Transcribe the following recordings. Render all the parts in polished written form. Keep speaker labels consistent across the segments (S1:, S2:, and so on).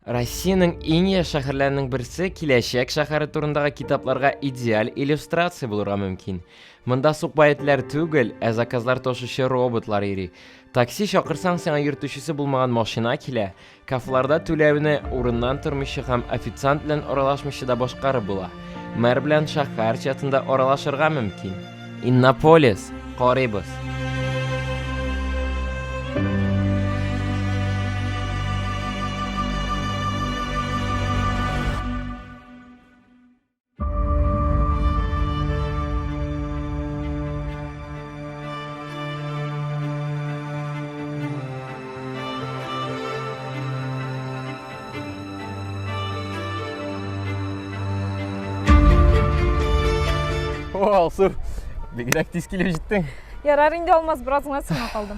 S1: Россиянең иң яшь шәһәрләренең берсе киләчәк шәһәре турындагы китапларга идеаль иллюстрация булырга мөмкин. Монда сукбай этләр түгел, ә заказлар ташучы роботлар йөри. Такси чакырсаң, сиңа йөртүчесе булмаган машина килә. Кафеларда түләүне урыннан тормыйча һәм официант белән аралашмыйча да башкарып була. Мэр белән шәһәр чатында аралашырга мөмкин. Иннополис, карыйбыз. О, Алсу, бигрәк тиз килеп җиттең.
S2: Ярар инде, Алмаз, бераз гына соңга калдым.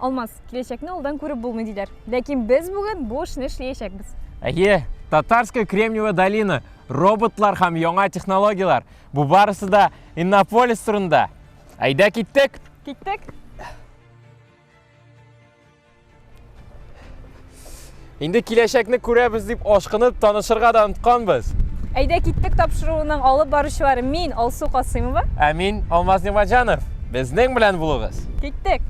S2: Алмаз, киләчәкне алдан күреп булмый диләр. Ләкин без бүген бу эшне эшләячәкбез.
S1: Әйе, Татарская Кремниевая долина, роботлар һәм яңа технологияләр. Бу барысы да Иннополис турында. Әйдә киттек.
S2: Киттек.
S1: Инде киләчәкне күрәбез дип ашкынып танышырга да онытканбыз.
S2: Әйдә киттек тапшыруының алып баручылары мин, Алсу Касыймова.
S1: Ә мин, Алмаз Нигъмәтҗанов. Безнең белән булыгыз.
S2: Киттек.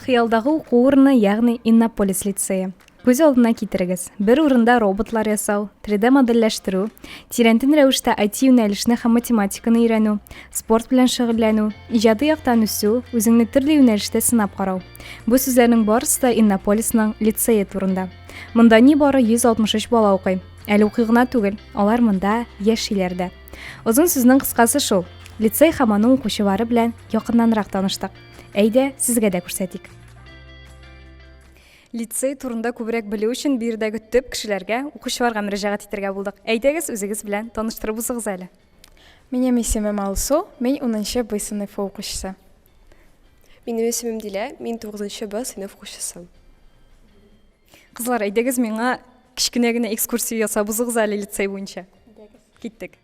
S2: Хыялдагы уку урыны, ягъни Иннополис лицее. Күз алдына китерегез, бер урында роботлар ясау, 3D модельләштерү, тирәнтен рәвештә IT юнәлешне һәм математиканы өйрәнү, спорт белән шөгыльләнү, иҗади яктан үсү, үзеңне төрле юнәлештә сынап карау. Бу сүзләрнең барысы да Иннополисның лицее турында. Монда нибары 163 бала укый. Әле укый гына түгел, алар монда яшиләр дә. Озын сүзнең кыскасы шул, лицей һәм аның укучылары белән якыннанрак таныштык. Әйдә, сезгә дә күрсәтик. Лицей турында күбрәк белү өчен биредәге төп кешеләргә, укучыларга мөрәҗәгать итәргә булдык. Әйдәгез, үзегез белән таныштырып узыгыз әле.
S3: Минем исемем Алсу, мин унынчы Б сыйныфы укучысы.
S4: Минем исемем Дилә, мин тугызынчы Б сыйныф укучысы.
S2: Кызлар, әйдәгез миңа кечкенә генә экскурсия ясап узыгыз әле лицей буенча. Киттек.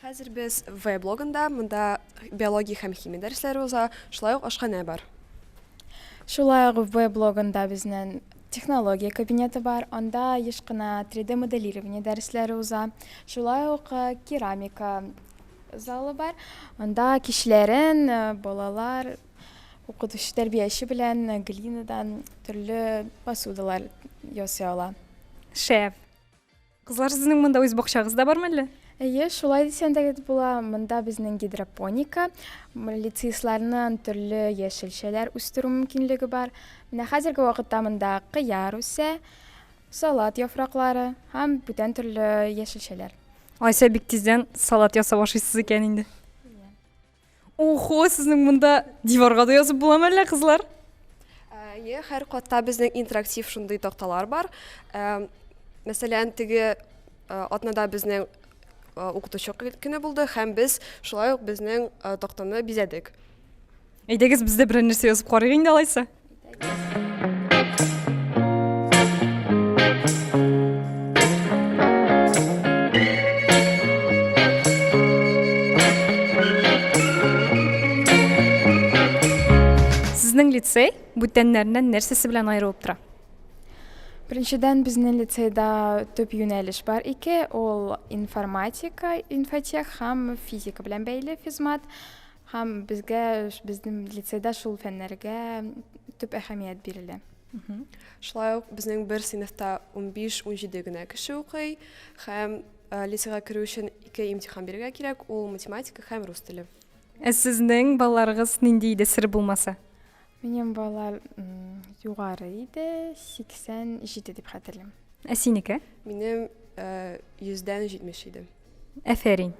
S4: Хәзер без В блогында, монда биология һәм химия дәресләре уза, шулай ук ашханә бар.
S3: Шулай ук В блогында безнең технология кабинеты бар, анда еш кына 3D моделирование дәресләре уза. Шулай ук э, керамика залы бар, анда кичләрен э, балалар укытучы тәрбияче белән э, глинадан төрле посудалар ясый ала.
S2: Шәп. Кызлар, сезнең монда үз бакчагыз да бармы әллә?
S3: Әйе, шулай дисәң дә була. Монда безнең гидропоника, лицеистларның төрле яшелчәләр үстерү мөмкинлеге бар. Менә хәзерге вакытта монда кыяр үсә, салат яфраклары һәм бүтән төрле яшелчәләр.
S2: Алайса бик тиздән салат ясап ашыйсыз икән инде. Охо, сезнең монда диварга да язып буламы әллә, кызлар?
S4: Әйе, һәр катта безнең интерактив шундый такталар бар. Мәсәлән, теге атнада безнең укытучы көне булды һәм без шулай ук безнең тактаны бизәдек.
S2: Әйдәгез, без дә берәр нәрсә язып карыйк инде алайса. Сезнең лицей бүтәннәреннән нәрсәсе белән аерылып тора?
S3: Беренчедән, безнең лицейда төп юнәлеш бар ике, ул информатика, инфотех һәм физика белән бәйле физмат. Һәм безгә, безнең лицейда шул фәннәргә төп әһәмият бирелә.
S4: Шулай ук безнең бер сыйныфта 15-17 генә кеше укый һәм э, лицейга керү өчен ике имтихан бирергә кирәк, ул математика һәм рус теле.
S2: Ә сезнең балларыгыз нинди иде, сер булмаса?
S3: Минем баллар югары иде, 87 дип хәтерлим.
S2: Ә синеке?
S4: Минем э, йөздән 70 иде.
S2: Әфәрин.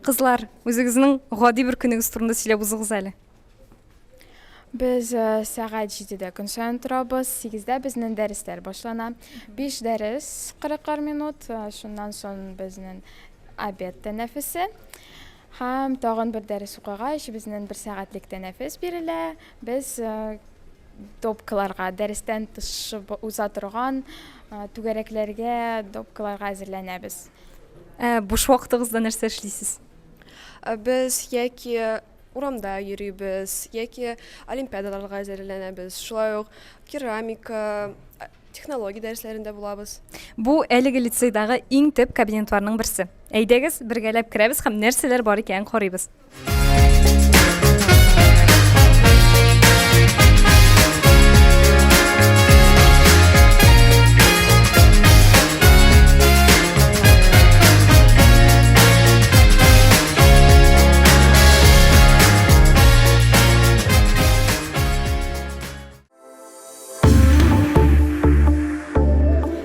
S2: Кызлар, үзегезнең гади бер көнегез турында сөйләп узыгыз әле.
S3: Без э, сәгать 7-дә көн саен торабыз, 8-дә безнең дәресләр башлана. 5 дәрес 40 минут, э, шуннан соң безнең обед тәнәфесе. Һәм тагын бер дәрес укыгач, безнең бер сәгатьлек тәнәфес бирелә. Без э, допкаларга, дәрестән тыш уза торган түгәрәкләргә, допкаларга әзерләнәбез.
S2: Ә буш вакытыгызда нәрсә эшлисез?
S4: Без яки урамда йөрибез, яки олимпиадаларга әзерләнәбез. Шулай ук керамика, технология дәресләрендә булабыз.
S2: Бу әлеге лицейдагы иң төп кабинетларның берсе. Әйдәгез, бергәләп керәбез һәм нәрсәләр бар икәнен карыйбыз.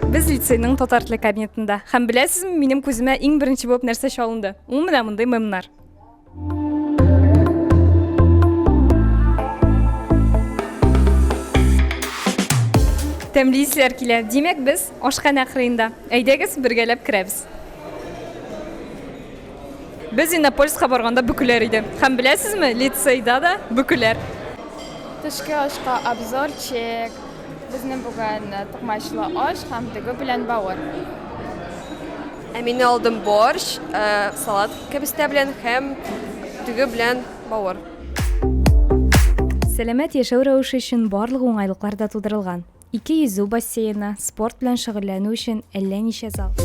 S2: Без лицейның татар теле кабинетында. Һәм беләсезме, минем күземә иң беренче булып нәрсә чалынды? Ул менә мондый мемнар. Тәмле исләр килә. Димәк, без ашханә кырыенда. Әйдәгез, бергәләп керәбез. Без Иннополиска барганда бөкеләр иде. Һәм беләсезме, лицейда да бөкеләр.
S3: Төшке ашка обзорчик. Безнең бүген токмачлы аш һәм дөге белән бавыр.
S4: Ә мин алдым борщ, салат кәбестә белән һәм дөге белән бавыр.
S2: Сәламәт яшәү рәвеше өчен барлык уңайлыклар да тудырылган. Ике йөзү бассейны, спорт белән шөгыльләнү өчен әллә ничә зал.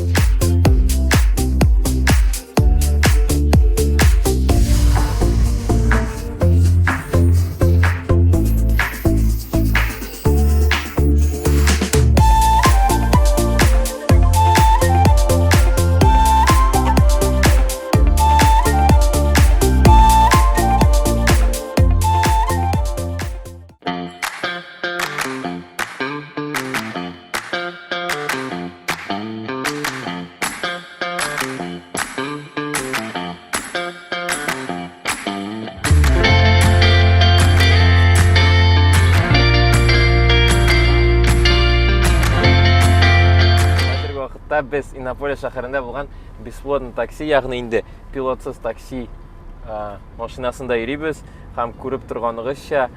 S1: Хәзерге вакытта без Иннополис шәһәрендә булган бесплатный такси, ягъни инде пилотсыз такси машинасында йөрибез һәм күреп торганыгызча,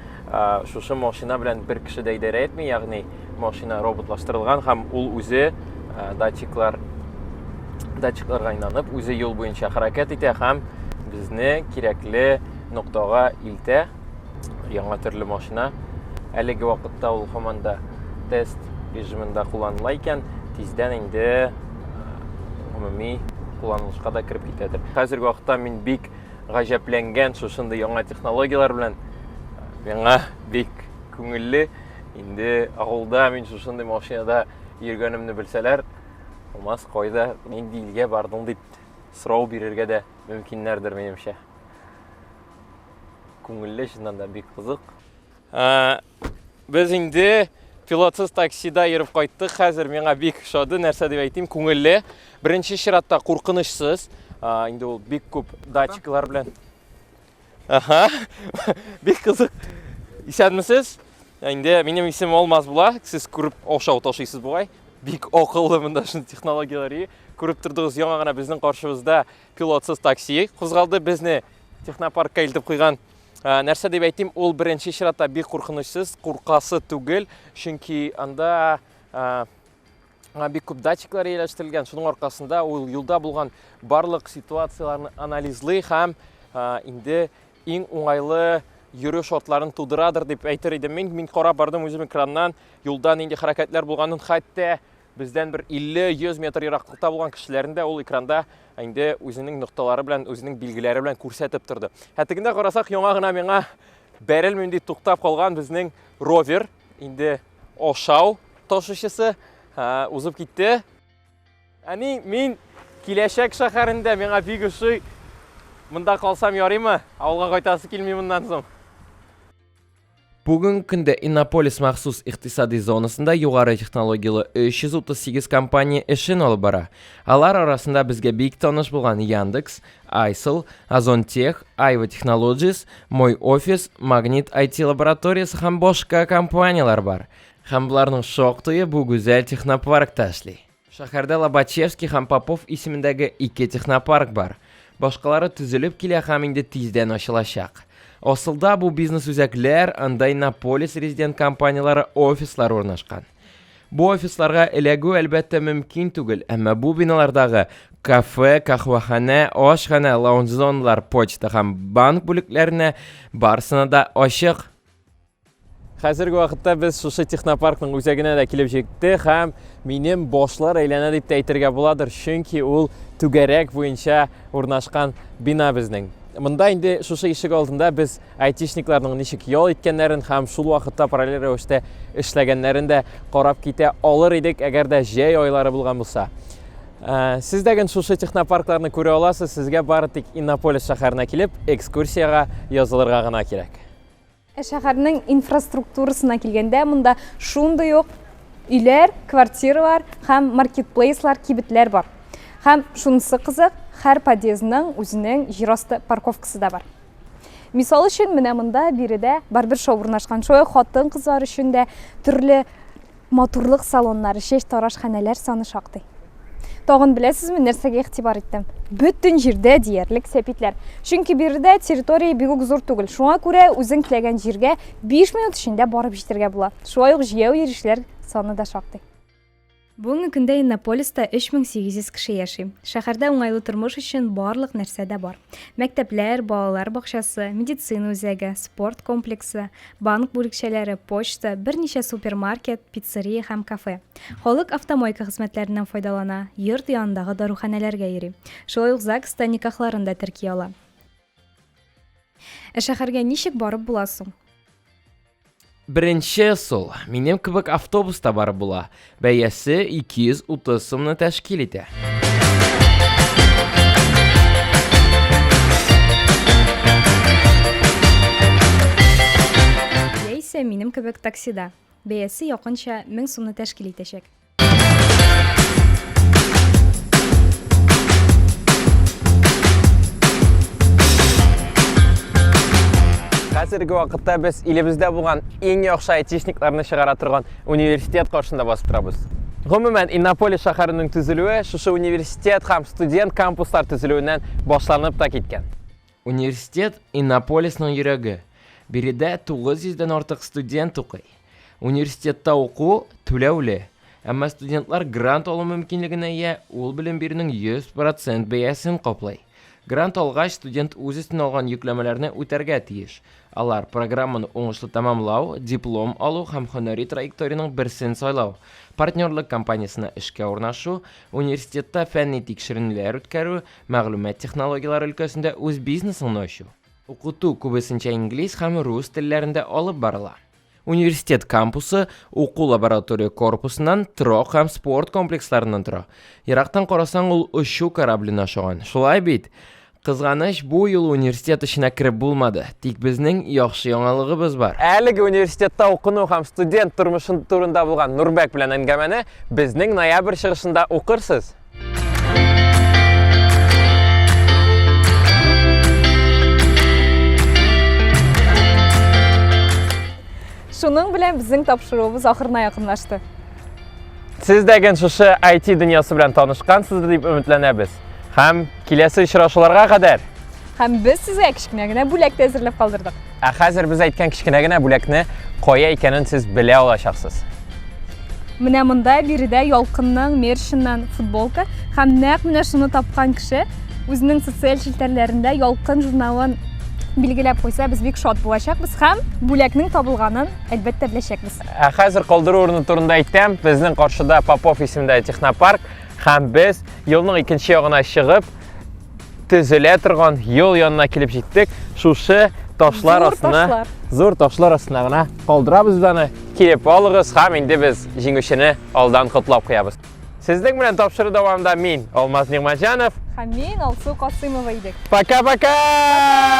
S1: шушы машина белән бер кеше дә идарә итми, ягъни машина роботлаштырылган һәм ул үзе датчиклар датчикларга инанып, үзе юл буенча хәрәкәт итә һәм безне кирәкле ноктага илтә. Яңа төрле машина. Әлеге вакытта ул һаман да тест режимында кулланыла икән, тиздән инде гомуми кулланылышка да кереп китәдер. Хәзерге вакытта мин бик гаҗәпләнгән шушындый яңа технологияләр белән. Миңа бик күңелле. Инде авылда мин шушындый машинада йөргәнемне белсәләр, Алмаз кайда, нинди илгә бардың дип сорау бирергә дә мөмкиннәрдер минемчә. Күңелле, чыннан да бик кызык. Без инде пилотсыз таксида йөреп кайттык. Хәзер миңа бик ошады, нәрсә дип әйтим, күңелле. Беренче чиратта куркынычсыз. Инде ул бик күп датчиклар белән. Аха. Бик кызык. Исәнмесез? Инде минем исемем Алмаз була. Сез күреп ошау ташыйсыз бугай. Бик акыллы монда шундый технологияләр. Күреп тордыгыз, яңа гына безнең каршыбызда пилотсыз такси кузгалды. Безне технопаркка илтеп куйган. Ә, нәрсә дип әйтим, ул беренче чиратта бик куркынычсыз, куркасы түгел, чөнки анда ә, бик күп датчиклар ияләштерелгән, шуның аркасында ул юлда булган барлык ситуацияләрне анализлый һәм ә, инде иң уңайлы йөрү шартларын тудырадыр дип әйтер идем мин. Мин карап бардым үзем экраннан, юлда нинди хәрәкәтләр булганын, хәтта Бездән бер 50-100 метр ераклыкта булган кешеләрне дә ул экранда инде үзенең нокталары белән, үзенең билгеләре белән күрсәтеп торды. Ә тегендә карасак, яңа гына миңа бәрелмим дип туктап калган безнең ровер, инде ашау ташучысы узып китте. Әни, мин киләчәк шәһәрендә, миңа бик ошый. Монда калсам ярыймы? Авылга кайтасы килми моннан соң. Бүгенге көндә Иннополис махсус икътисади зонасында югары технологияле 338 компания эшен алып бара. Алар арасында безгә бик таныш булган Яндекс, Айсел, Озонтех, Айва Technologies, Мой офис, Магнит IT лабораториясе һәм башка компанияләр бар. Һәм боларның шактые бу гүзәл технопаркта эшли. Шәһәрдә Лобачевский һәм Попов исемендәге ике технопарк бар. Башкалары төзелеп килә һәм инде тиздән ачылачак. Асылда бу бизнес-үзәкләр, анда Иннополис резидент компанияләре офислары урнашкан. Бу офисларга эләгү, әлбәттә, мөмкин түгел, әмма бу биналардагы Кафе, каһвәханә, ашханә, лаунж-зоналар, почта һәм банк бүлекләренә барысына да ачык. Хәзерге вакытта без шушы технопаркның үзәгенә дә килеп җиттек һәм минем башлар әйләнә дип тә әйтергә буладыр, чөнки ул түгәрәк буенча урнашкан бина безнең. Монда инде шушы ишек алдында без айтишникларның ничек ял иткәннәрен һәм шул вакытта параллель рәвештә эшләгәннәрен дә карап китә алыр идек, әгәр дә җәй айлары булган булса. Ә, сез дә ген шушы технопаркларны күрә аласыз, сезгә бары тик Иннополис шәһәренә килеп, экскурсиягә язылырга гына кирәк.
S2: Ә шәһәрнең инфраструктурасына килгәндә, монда шундый ук өйләр, квартиралар һәм маркетплейслар, кибетләр бар. Һәм шунысы кызык, һәр подъездның үзенең җир асты парковкасы да бар. Мисал өчен, менә монда биредә барбершоп урнашкан. Шулай ук хатын-кызлар өчен дә төрле Матурлык салоннары, чәч тарашханәләр саны шактый. Тагын беләсезме, нәрсәгә игътибар иттем? Бөтен җирдә диярлек сәпитләр. Чөнки биредә территория бик үк зур түгел. Шуңа күрә үзең теләгән җиргә 5 минут эчендә барып җитәргә була. Шулай ук җәяү йөрүчеләр саны да шактый. Бүгенге көндә Иннополиста 3800 кеше яши. Шәһәрдә уңайлы тормыш өчен барлык нәрсә дә бар. Мәктәпләр, балалар бакчасы, медицина үзәге, спорт комплексы, Банк бүлекчәләре, почта, берничә супермаркет, пиццерия һәм кафе. Халык автомойка хезмәтләреннән файдалана, йорт янындагы даруханәләргә йөри. Шулай ук ЗАГСта никахларын да терки ала. Ә шәһәргә ничек барып була соң?
S1: Беренче ысул, минем кебек автобуста барып була. Бәясе 230 сумны тәшкил итә.
S2: Яисә минем кебек таксида. Бәясе якынча 1000 сумны тәшкил итәчәк.
S1: Хәзерге вакытта без илебездә булган иң яхшы айтишникларны чыгара торган университет каршында басып торабыз. Гомумән, Иннополис шәһәренең төзелүе шушы университет һәм студент кампуслар төзелүеннән башланып та киткән. Университет Иннополисның йөрәге. Биредә 900 дән артык студент укый. Университетта уку түләүле. Әмма студентлар грант алу мөмкинлегенә ия, ул белем бирүнең 100% бәясен каплый. Грант алгач, студент үз өстенә алган йөкләмәләрне үтәргә тиеш. Алар, программаны уңышлы тәмамлау, диплом алу һәм һөнәри траекториянең берсен сайлау, партнерлык компаниясенә эшкә урнашу, университетта фәнни тикшеренүләр үткәрү, мәгълүмат технологияләре өлкәсендә үз бизнесыңны ачу. Укыту күбесенчә инглиз һәм рус телләрендә алып барыла. Университет кампусы уку-лаборатория корпусыннан, торак һәм спорт комплексларыннан тора. Ерактан карасаң, ул очу корабленә ошаган. Шулай бит? Кызганыч, бу юлы университет эченә кереп булмады. Тик безнең яхшы яңалыгыбыз бар. Әлеге университетта укыну һәм студент тормышы турында булган Нурбәк белән әңгәмәне безнең ноябрь чыгышында укырсыз.
S2: Шуның белән безнең тапшыруыбыз ахырына якынлашты.
S1: Сез дә ген шушы IT дөньясы белән танышкансыздыр дип өметләнәбез. Һәм киләсе очрашуларга кадәр.
S2: Һәм без сезгә кечкенә генә бүләк тә әзерләп калдырдык.
S1: Ә хәзер без әйткән кечкенә генә бүләкне кая икәнен сез белә алачаксыз.
S2: Менә монда биредә Ялкынның мерчыннан футболка һәм нәкъ менә шуны тапкан кеше үзенең социаль челтәрләрендә Ялкын журналын билгеләп куйса, без бик шат булачакбыз һәм бүләкнең табылганын, әлбәттә, беләчәкбез.
S1: Ә хәзер калдыру урыны турында әйтәм. Безнең каршыда Попов исемендәге технопарк һәм без юлның икенче ягына чыгып, төзелә торган юл янына килеп җиттек. Шушы ташлар
S2: Зур
S1: астына,
S2: ташлар.
S1: зур ташлар астына гына калдырабыз без аны. Килеп алыгыз һәм инде без җиңүчене алдан котлап куябыз. Сезнең белән тапшыру дәвамында мин, Алмаз Нигъмәтҗанов.
S2: Һәм мин, Алсу Касыймова идек.
S1: Пока-пока!